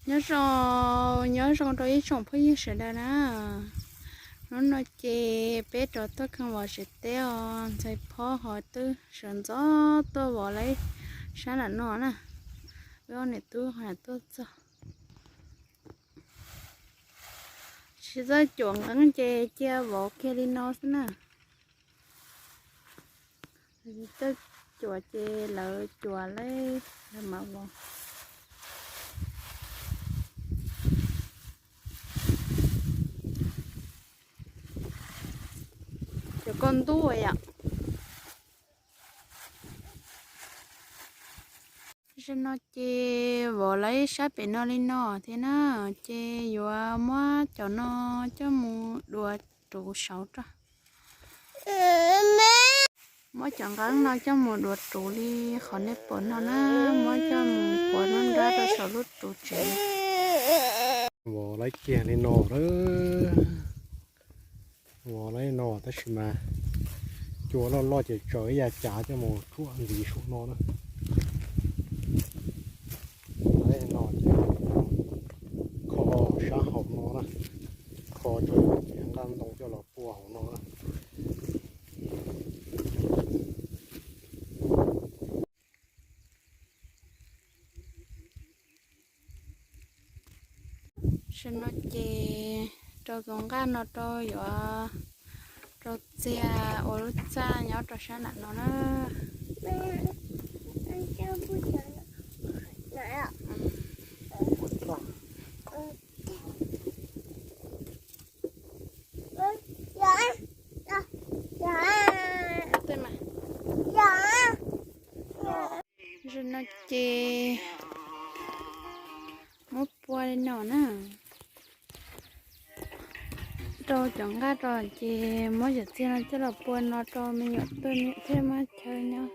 Nyob zoo, nyob zoo rau ib tsoom phooj ywg sawv daws na. Hnub no ces peb rov tuaj kheej vov tsev teb os, ntxhais phob ho twb sawv ntxov tuaj vov lawm sab nram no na. Wb ob niam tub ho tuaj txog. Tsis txawj cuam nqeeb ces cia vov kiag li no xwb na. Txawj cuam ces lawv cuam lawm, lawv mam vov. Cov koj ntuj yom. Zaum no ces vov lawv sab pem no li no thiab na, ces yuav muab cov no coj mus dua ruv saud rau. Muab cov nqeeb no coj mus dua ruv li qhov nej pom no na, muab coj mus quav nruab nrab rau saum lub ruv tsev. Vov lawv kiag li no, vov lawv li no tab sis mas cua loj loj ces tsaws ib yav cav coj mus tsuam ntxiv saum no na. Lawv li no ces kho sab hauv no na, kho tso cov nqaj ntoo coj los pua hauv no na. Zaum no ces rau tus nqaj no rau yuav rau txiag ua lub txaj nyob rau sab nram no na. Zaum no ces muab pua li no na. Rau cov nqaj rau ces muab cov txiag no coj los pua no rau me nyuam tuaj me nyuam thiaj muaj chaw nyob.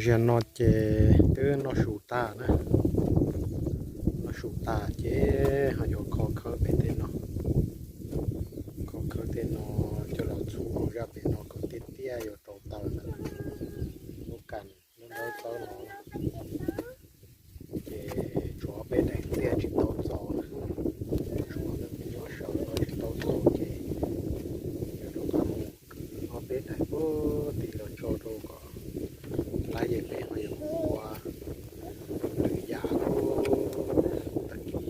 Zaum no ces twb noj su tag na, noj su tag ces ho yuav kho khawb pem tej no, kho khawb tej no coj los txhub zaj pem no kom tiaj tiaj yuav rau taws na. Lub kas lub dawb txawb no ces tshuav peb daim txiaj tsis tau txaus na, tshuav lub me nyuam saum no tsis tau txaus ces yuav rov qab mus kwv ob peb daim puag tim los tso rau kom lab, ces peb ho yuav mus ua lwm yam rau tag kis.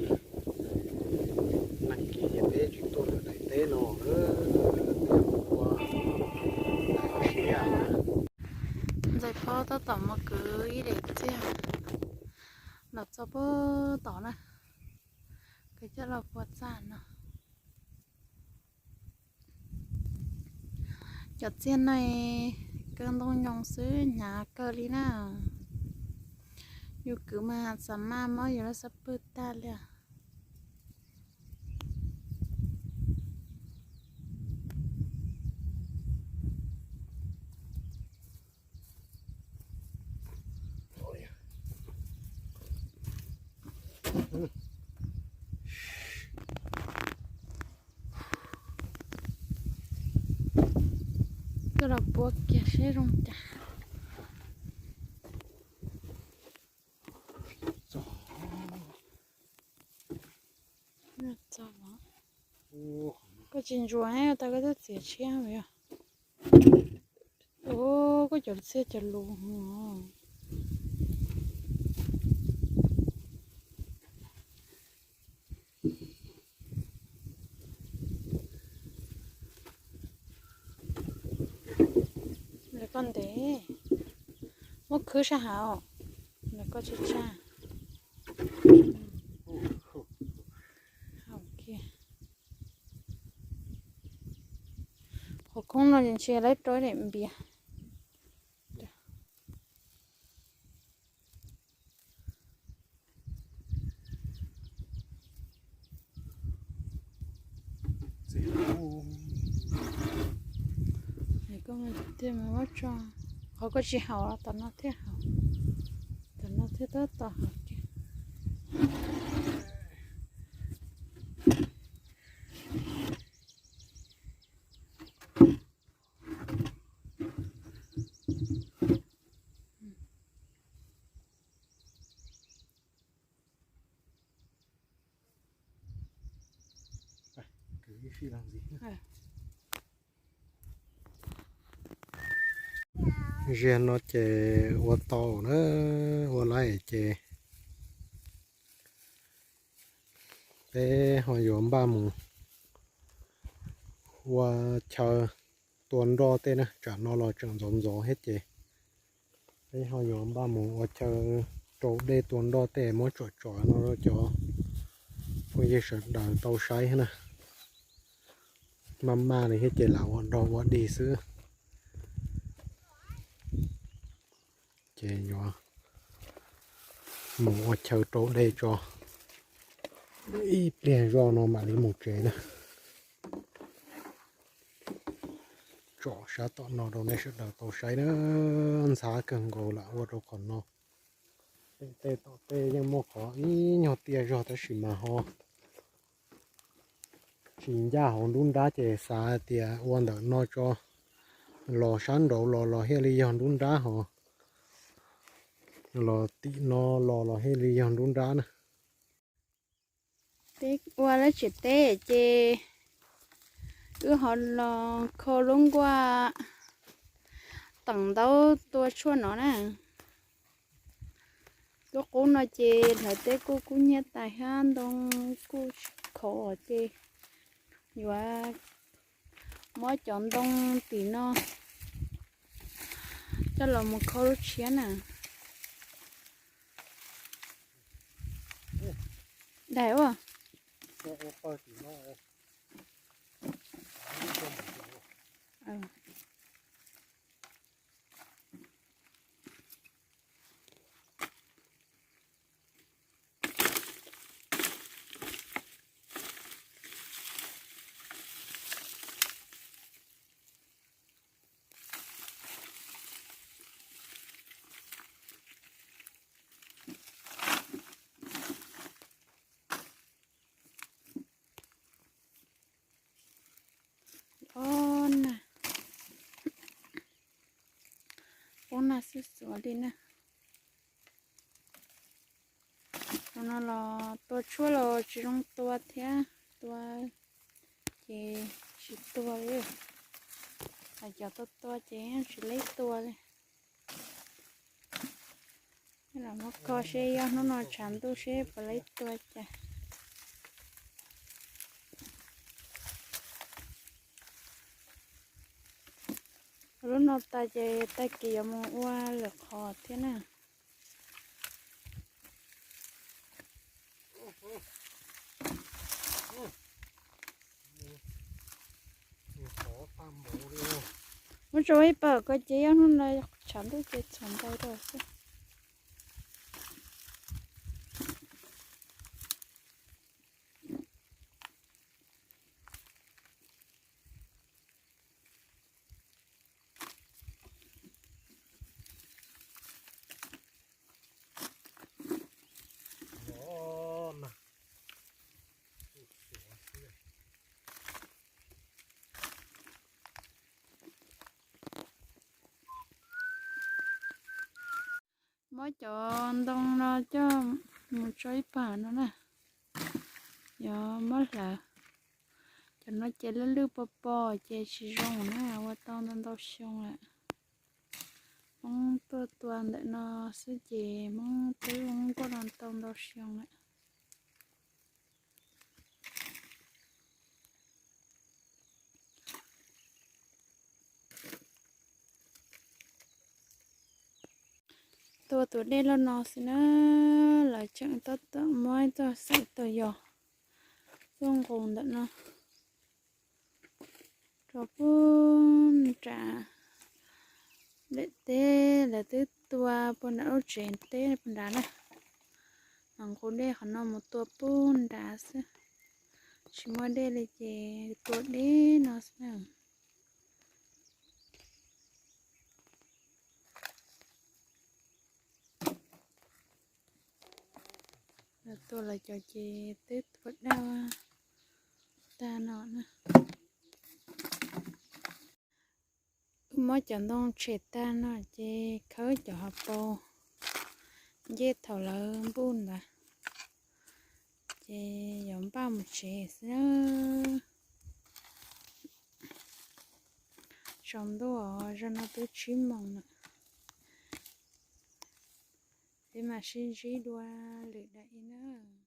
Nag kis ces peb tsis tuaj lwm daim teb no na, peb mus ua daim tshiab na. Ntxhais phob tab tom mus kwv ib daim txiaj los txog puag tod na, kwv coj los pua txaj no. Cov txiaj no kaw ntoo nyoos xwb hnyav kawg li na. Yus kwv mas xav mas mob yus lub xub pwg tag li. Coj los pua kiag seb zoo cas. Koj tsis ntsuas tau koj twb txiav tshiab yom. Ua koj cov txiaj cov lus. Lawv koj ntev, muab khwb sab hauv, lawv koj tsis tshaj. Hauv kiag. Qhov khoob no ces ntshe lawv rau daim npias. Tiag mas muab tso, qhov koj tsis haus los tom no thiaj haus, tom no thiaj tab tom haus kiag. Ziag no ces ua tau na, ua laib ces peb ho yuav npaj mus ua chaw tua nroj tej na, tsam no los tseem ntxov ntxov thiab ces peb ho yuav npaj mus ua chaw rau dej tua nroj tej muab tsom tsom no rau cov phooj ywg sawv daws tau saib thiab na. Maj maj li thiab ces lam ua nrog ua dig xwb. Ces yuav mus ua chaw rau dej tso, ib pliag zoj no mam li mus tsev na. Tsom sab tom no rau nej sawv daws tau saib na. Ntxhab kawg nkaus lam ua rau qhov no. Tej tom tej yeej muaj qhov ib nyuag tiaj zog tab sis mas ho tsis ncaj hauv nruab nrab ces xav tias ua ntawm no tso, los sab nraud los los thiaj li yog nruab nrab hos, los tim no los los thiaj li yog nruab nrab na. Peb ua lawv tsev teb ces wb ho los kho lub nkuaj teem ntaub tua tshuaj no na. Lub qub no ces hlawv teb kuj kub hnyiab tas thiab ntoo kuj tsis khov ces yuav muab cov ntoo tim no coj los mus kho lub tshiab na. Daim ua. Ob na, ob na xwb xuav li na. Tus no los tua tshuaj los tsis zoo tua thiab, tua ces tsis tuag li. Hos cov tua tua ces yeej tsis laib tua li. Los muab kho seb yog hnub no tshav ntuj seb puas laib tua cas. Lub no tas ces tag kis yuav mus ua lwm qhov thiab na. Muab tso ib pawg ko ces yog hnub no tshav ntuj ces txhuam ntau dua xwb. Muab cov ntoo no coj mus tso ib pawg no na. Yuav muab hlawv. Cov no ces lwj lwj pos pos ces tsis zoo na, ua tau ntau ntau xyoo lawm. Hmoob tuaj tua ntawm no xwb ces Hmoob twb ua nkuaj no tau ntau xyoo lawm. Tua tus dej loj no xwb na, lawv tseem tab tom muab ib tug xaim tuaj yos, tuaj nqus ntawm no rau puag nram daim teb lawv twb tua puag nram lub tsev teb puag nrad na. Mas nqus dej qhov no mus tua puag nrad xwb, tsis muaj dej li ces tua deb no xwb na. Tua lawv cov ces twb tua daj tag no na. Wb muab cov ntoo tshem tag no ces khawb cov hauv paus ncej thaum lawv npuj ntawd, ces yuav npaj mus tsev xwb. Tsaus ntuj os, zaum no twb tsib moos lawm. Peb mam sib ntsib dua lwm daim ib na.